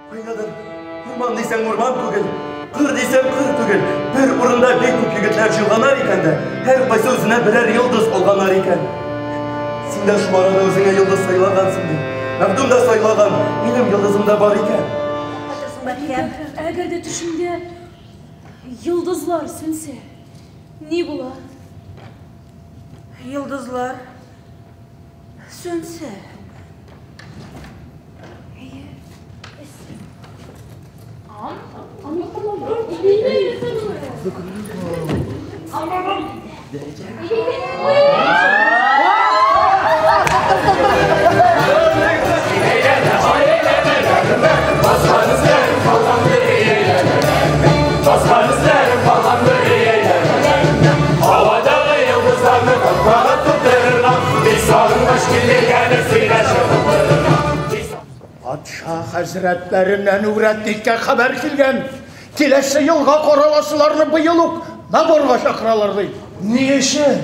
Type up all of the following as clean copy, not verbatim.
Уйнадым. Урман дисәң урман түгел, кыр дисәң кыр түгел. Бер урында бик күп егетләр җыелганнар икән дә, һәркайсы үзенә берәр йолдыз алганнар икән. Син дә шул арада үзеңә йолдыз сайлагансың ди. Мәхдүм дә сайлаган, минем йолдызым да бар икән. Кайтырсың, бәбкәм. Әгәр дә төшемдә йолдызлар сүнсә, ни була? Йолдызлар сүнсә. Патша хәзрәтләреннән үрәтниккә хәбәр килгән. Киләсе елга караласыларны быел ук наборга чакыралар ди. Ни өчен?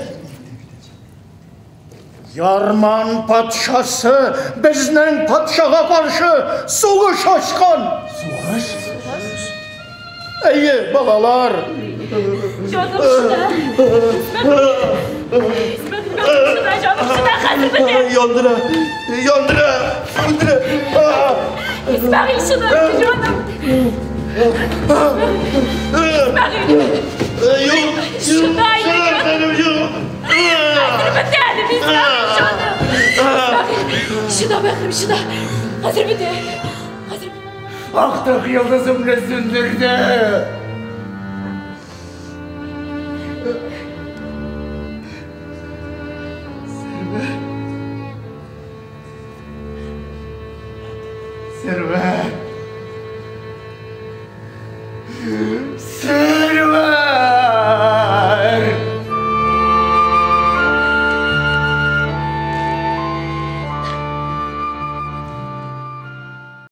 Ярман патшасы безнең патшага каршы сугыш ачкан. Сугыш? Әйе, балалар. Җаным шыда. Шыда, җаным шыда, хәзер бетә. Яндыра, яндыра, үтерә. Исмәгыйль шыда, җаным. Исмәгыйль. Юк, Шыда, җаным, юк. Хәзер бетә әле, Исмәгыйль, җаным. Исмәгыйль, шыда, бәгырем, шыда. Хәзер бетә. Хәзер бетә. Актык йолдызымны сүндерде. Сәрвәр. Сәрвәр.